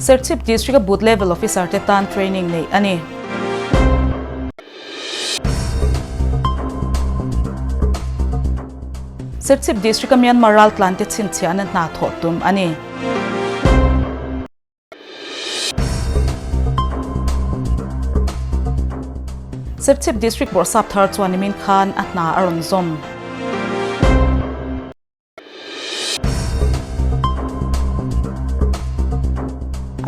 Serchhip District-a Booth Level Officer te tan training neih a ni. Serchhip District-a Myanmar raltlan te chhinchhiahna hna thawh tum a ni. Serchhip District Bawrhsap thar chuan nimin khan a hna a rawn zawm.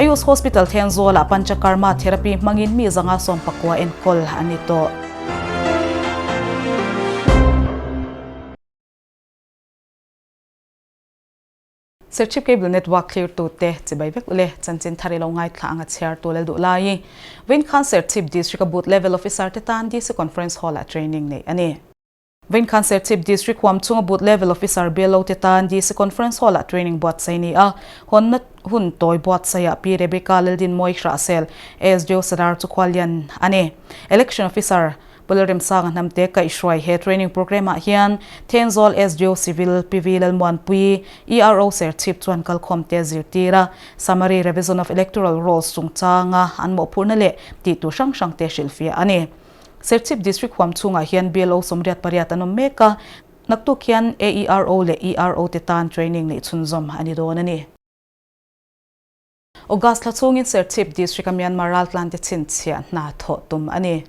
Ayush Hospital Thenzawl-ah Panchakarma therapy hmangin mi zanga 19 enkawl an ni tawh. Serchhip Cable Network thlirtute chibai vek ule chanchin thar i lo ngaithla anga chhiar tu lel duh lai. Vawiin khan Serchhip District-a Booth Level Officer te tan DC Conference Hall-ah training neih a ni. Vawiin khan Serchhip District huam chunga Booth Level Officer BLO te tan DC Conference Hall-ah training buatsaih a ni a, hawnna hun tawi buatsaihah Pi Rebecca Laldinmawi Hrahsel, SDO Sadar chu khuallian a ni. Election Officer Pawlh Remsanga hnamte kaihhruai he training programme ah hian Thenzawl SDO Civil PV Lalmuanpui, ERO Serchhip chuan kalkhawmte zirtir a, Summary Revision of Electoral Rolls chungchanga an mawhphurhna leh tihtur hrang hrangte hrilhfiah a ni. Serchhip District huam chhungah hian BLO 88 an awm mek a, naktuk hian AERO leh ERO te tan training neih chhunzawm a ni dawn a ni. August thla chhungin Serchhip District-a Myanmar raltlante chhinchhiah hna thawh tum a ni.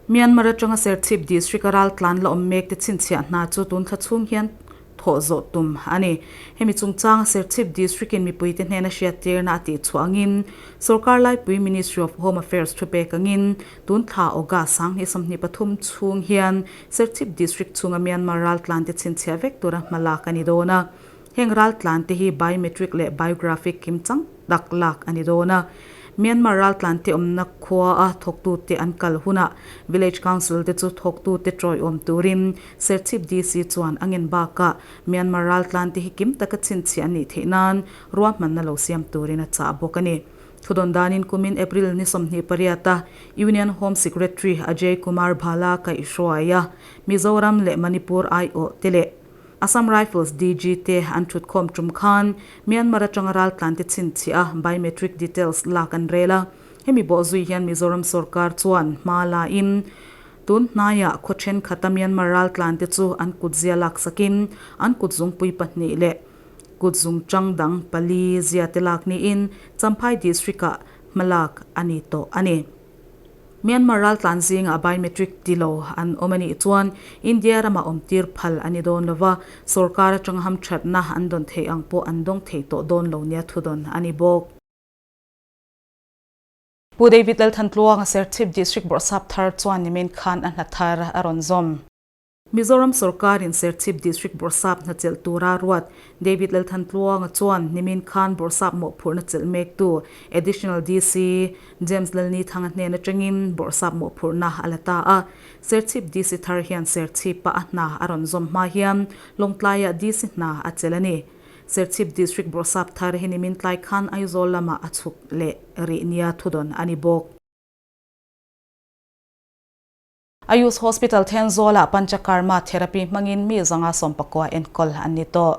Myanmar atanga Serchhip District-a raltlan la awm mek te chhinchhiah hna chu tun thla chhung hian thawh zawh tum a ni. Hemi chungchanga Serchhip District-in mipuite hnena hriattirna a tih chhuah angin Sorkar Laipui Ministry of Home Affairs thu pek angin tun thla August 2023 chhung hian Serchhip District chhunga Myanmar raltlan te chhinchhiah vek tura hmalak a ni dawn a. Heng raltlan te hi biometric leh biographic kimchang tak lak a ni dawn a. Myanmar raltlan te awmna khua a thawktute an kal hunah Village Council te chu thawktute tawiawm turin Serchhip DC chuan a ngen bakah Myanmar raltlan te hi kim taka chhinchhiah an nih theih nan ruahmanna lo siam turin a chah bawk a ni. Thudawn danin kumin April ni 28 a Union Home Secretary Ajay Kumar Bhalla kaihhruai a Mizoram leh Manipur aiawh te leh Assam Rifles DG te an thutkhawm tum khan Myanmar atanga raltlan te chhinchhiah a biometric details lak an rel a. Hemi bawhzui hian Mizoram sorkar chuan hma la in tun hnaiah khaw thenkhat a Myanmar raltlan te chu an kutzia laksakin an kutzungpui pahnih leh kutzungchang dang pali zia te lak niin Champhai District ah hmalak a ni tawh a ni. Myanmar raltlan zingah biometric ti lo an awm a nih chuan India ramah awmtir phal a ni dawn lo va, sorkar atanga hamthatna an dawn theih ang pawh an dawng thei tawh dawn lo nia thudawn a ni bawk. Pu David Lalthantluanga Serchhip District Bawrhsap thar chuan nimin khan a hna thar a rawn zawm. Mizoram sorkarin Serchhip District Bawrhsap hna chelh tura ruat David Lalthantluanga chuan nimin khan Bawrhsap mawhphurhna chelh mektu Additional DC James Lalnithanga hnen atangin Bawrhsap mawhphurhna a la ta a. Serchhip DC thar hian Serchhipa a hna a rawn zawm hma hian Lawngtlaiah DC hna a chelh a ni. Serchhip District Bawrhsap thar hi nimin tlai khan Aizawl lamah a chhuk leh rih nia thudawn a ni bawk. Ayush Hospital Thenzawl-ah Panchakarma therapy hmangin mi 119 enkawl an ni tawh.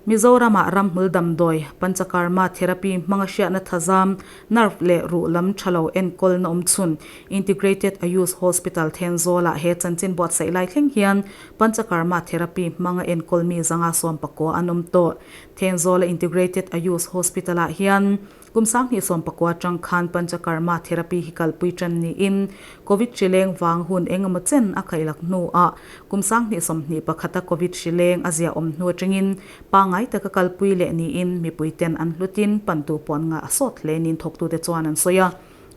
Mizoram-ah ramhmul damdawi Panchakarma therapy hmanga hriatna thazam, nerve leh ruh lam tha lo enkawlna awm chhun Integrated Ayush Hospital Thenzawl-ah he chanchin buatsaih lai thleng hian Panchakarma therapy hmanga enkawl mi 119 an awm tawh. Thenzawl-a Integrated Ayush Hospital-ah hian Kum 2019 atang khan Panchakarma therapy hi kalpui tan niin Covid hri leng vang hun eng emaw chen a kaihlak hnuah kum 2021 a Covid hri leng a ziahawm hnu atangin pangngai taka kalpui leh niin mipuiten an hlutin pantu puan ngah a sawt hle niin thawktute chuan an sawi a.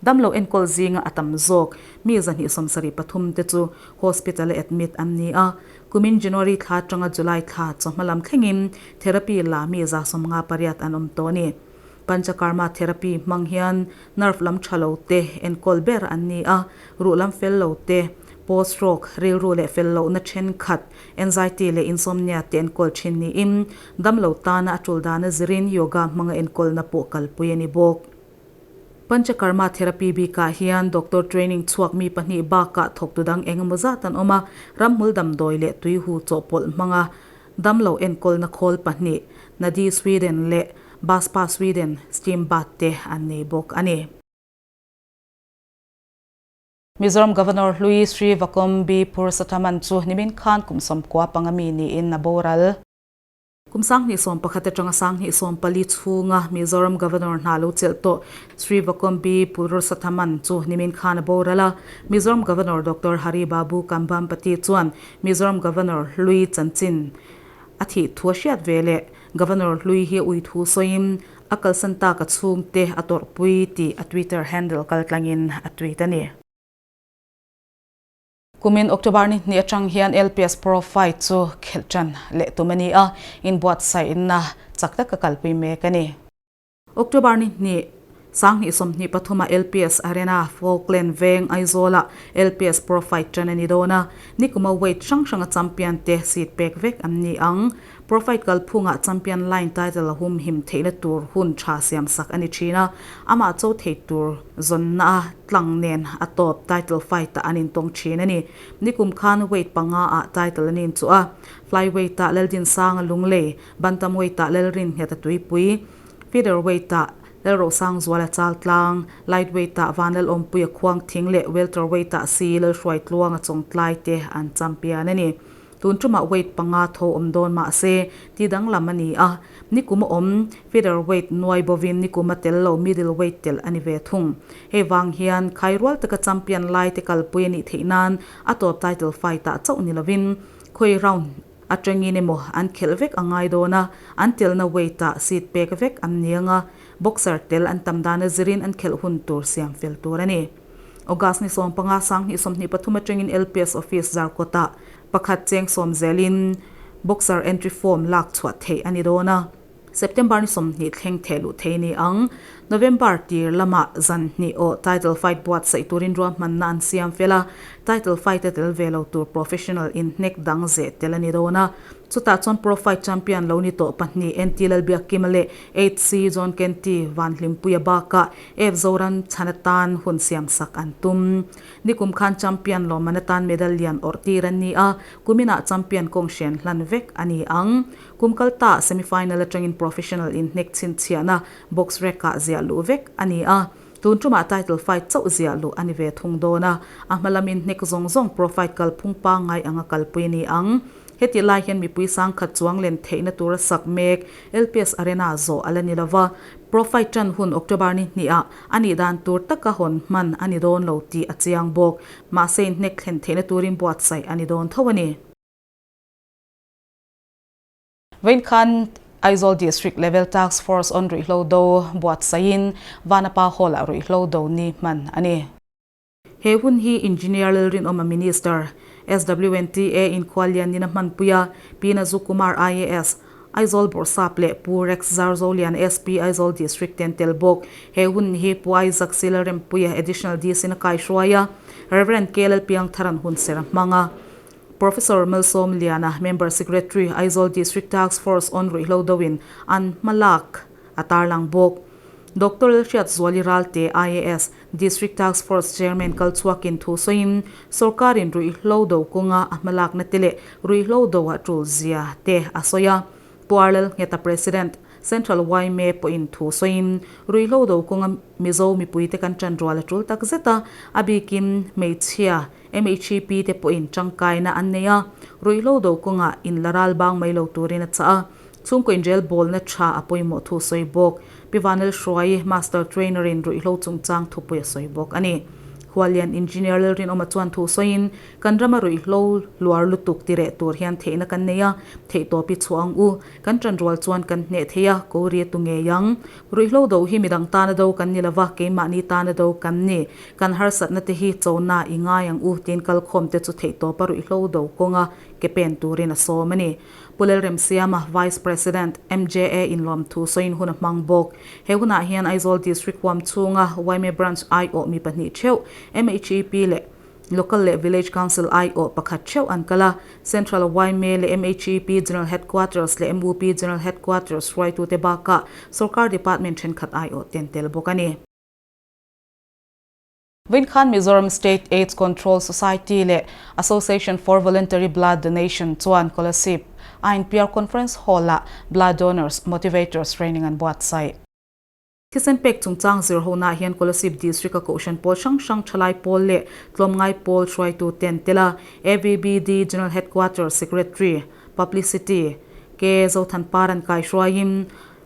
Damlo enkawl zinga a tam zawk mi 273 te chu hospital a admit an ni a, kumin January thla atanga July thla chawhma lam thlengin therapy la mi 58 an awm tawh a ni. Panchakarma therapy hmang hian nerve lam tha lo te enkawl ber an ni a, ruh lam fel lo te, post stroke, rilru leh fel lohna thenkhat, anxiety leh insomnia te enkawl thin niin damlo tana a tul dana zirin yoga hmanga enkawlna pawh kalpui a ni bawk. Panchakarma therapy bikah hian doctor training chhuak mi pahnih bakah thawktu dang eng emaw zat an awm a, ramhmul damdawi leh tuihu chawhpawlh hmanga damlo enkawlna khawl pahnih, Nadi Sweden leh. Baspa Sweden, Steam Bath te an nei bawk a ni. Mizoram Governor hlui Sri Vakom B Pursathaman chu nimin khan kum 95 mi niin a boral. Kum 2011 atanga 2014 chhunga Mizoram Governor hna lo chelh tawh Sri Vakom B Pursathaman chu nimin khan a boral a. Mizoram Governor Doctor Hari Babu Kambhampati chuan Mizoram Governor hlui chanchin a thih thu a hriat ve leh Governor hlui hi ui thu sawiin a kalsan tak a chhungte a tawrhpui tih a Twitter handle kaltlangin a tweet a ni. Kumin October ni hnih atang hian LPS Pro Fight chu khelh tan leh tum a ni a, inbuatsaihna chak taka kalpui mek a ni. October ni hnih, 2023 ah LPS Arena, Falkland Veng, Aizawl-ah LPS Pro Fight tan a ni dawn a, nikuma weight hrang hranga champion te seat pek vek an ni ang. Pro Fight kalphungah champion line title a humhim theihna tur hun tha siamsak a ni thin a, amah cho thei tur zawnna a tlang nen a tawp title fight-ah an intawng thin a ni. Nikum khan weight panga ah title an inchuh a, flyweight-ah Laldinsanga Lunglei, Bantamweight-ah Lalrinnghet a tuipui, Featherweight-ah Lalrohsangzuala Chaltlang, Lightweight-ah Vanlalawmpuia Khuangthing leh Welterweight-ah Si Lalhruaitluanga Chawngtlai te an champion a ni. Tun tumah weight panga tho awm dawn mah se, ti danglam a ni a. Nikum a awm featherweight nuai bovin nikum a tel lo middleweight tel a ni ve thung. Hei vang hian khairual taka champion lai te kalpui a nih theih nan a tawp title fight-ah chauh ni lovin khawi round atangin emaw an khelh vek a ngai dawn a, an telna weight-ah seat pek vek an ni ang a, boxer tel an tam dan a zirin an khelh hun tur siam fel tur a ni. August ni 15 2023 atangin LPS Office Zarkawtah pakhat cheng sawm zelin boxer entry form lak chhuah theih a ni dawn a. September ni 20 thleng theh luh thei ni ang. November tir lamah zan hnih aw title fight buatsaih turin ruahmanna an siam fel a, title fight a tel ve lo tur professional inhnek dang zeh tel a ni dawn a. Chutah chuan Pro Fight champion lo ni tawh pahnih NT Lalbiakkima leh HC John Kenty Vanhlimpuia bakah F Zoram chhan atan hun siamsak an tum. Nikum khan champion lawmman atan medal lian awrh tir an ni a, kuminah champion kawng hrian hlan vek a ni ang. Kum kal ta semi-final atangin professional inhnek chhinchhiahna box rec-ah ziah luh vek a ni a, tun tumah title fight chauh ziah luh a ni ve thung dawn a, a hma lamin hnek zawng zawng pro fight kalphung pangngai anga kalpui a ni ang. Hetih lai hian mipui sangkhat chuang len theihna tura sak mek LPS Arena zawh a la ni lo va, pro fight tan hun October ni hnih-ah a nih dan tur taka hawn hman a ni dawn lo tih a chiang bawk. Mahse inhnek thlen theihna turin buatsaih a ni dawn tho a ni. Vawiin khan Aizawl District Level Task Force on Ruihhlo Do buatsaihin Vanapa Hall-ah ruihhlo do ni hman a ni. He hun hi Engineer Lalrinawma Minister, SWNTA in Khuallian in a hmanpui a, Pi Nazu Kumar IAS, Aizawl Bawrhsap leh Pu Rex Zarzolian SP Aizawl District ten tel bawk. He hun hi Pu Isaac C Lalrempuia Additional DC in a kaihruai a, Rev. K Lalpiangtharan hunser a hmang a. Professor Malsawm Liana, Member Secretary, Aizawl District Task Force on Ruihhlo Doin an hmalak a tarlang bawk. Doctor Lalhriatzuali Ralte, IAS, District Task Force Chairman kal chhuakin thu sawiin, sawrkarin ruihhlo do kawnga a hmalakna te leh ruihhlo do a tul zia te a sawi a. Pu Arlel Ngheta President, Central yma pawhin thu sawiin, ruihhlo do kawnga Mizo mipuite kan ṭanrual a tul tak zet a, a bikin hmeichhia, MHEP te pawhin tangkaina an nei a, ruihhlo do kawngah in la ral bang mai lo turin a chah a, chhungkaw inrel bawlna tha a pawimawh thu sawi bawk. Pi Vanel Hruai, Master Trainer in ruihhlo chungchang thupui a sawi bawk a ni. Khualian Engineer Lalrinawma chuan thu sawiin, Kan rama ruihhlo luar lutuk ti reh tur hian theihna kan nei a, theihtawp i chhuah ang u. Kan tanrual chuan kan hneh thei a, ko ri a tu ngei ang. Ruihhlo do hi midang tana do kan ni lova, keimahni tana do kan ni. Kan harsatna te hi chona i ngai ang u tiin kalkhawm te chu theihtawpa ruihhlo do kawnga ke pen turin a sawm a ni. Pu Lalremsiama, Vice President, MJA inlawmthu sawiin hun a hmang bawk. He hunah hian Aizawl District huam chhunga yma Branch aiawh mi pahnih theuh, MHEP leh Local leh Village Council aiawh pakhat theuh an kal a, Central yma leh MHEP General Headquarters leh MUP General Headquarters hruaitute bakah Sorkar Department thenkhat aiawh te an tel bawk a ni. Vawiin khan Mizoram State AIDS Control Society leh Association for Voluntary Blood Donation chuan Kolasib. INPR Conference Hall-ah Blood Donors Motivators Training an buatsaih. Thisen pek chungchang zirhona hian Kolasib District-a Kohhran pawl hrang hrang thalai pawl leh tlawmngai pawl hruaitu te an tel a, AVBD General Headquarters Secretary, Publicity, K. Zothanpar an kaihruaiin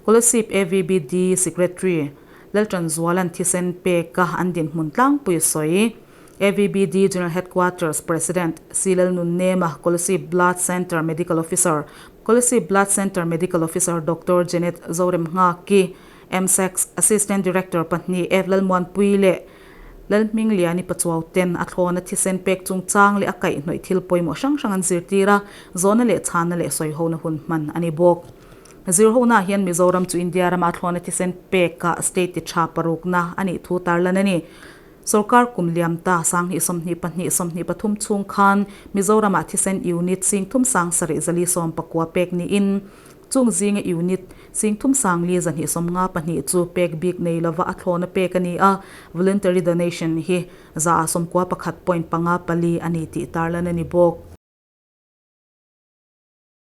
Kolasib AVBD Secretary, Laltanzuala'n thisen peka an dinhmun tlangpui a sawi. AVBD General Headquarters President, C. Lalnunnema, Kolasib Blood Centre Medical Officer, Kolasib Blood Centre Medical Officer Doctor Janet Zoremnghaki, MSACS Assistant Director pahnih F. Lalmuanpui leh Lalhmingliani Pachuau ten a thlawna thisen pek chungchang leh a kaihhnawih thil pawimawh hrang hrang an zirtir a, zawhna leh chhanna leh sawihona hun hman a ni bawk. Zirhona hian Mizoram chu India rama a thlawna thisen pekah state ti tha parukna a nih thu tarlan a ni. Sorkar kum liam ta 2022 23 chhung khan Mizoramah thisen unit 37 490 pek niin chung zinga unit 3252 chu pek bik nei lova a thlawna pek a ni a, voluntary donation hi 91.54 a ni tih tarlan a ni bawk.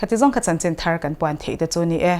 Khati zawng kha chanchin thar kan puan theih te chu ni e.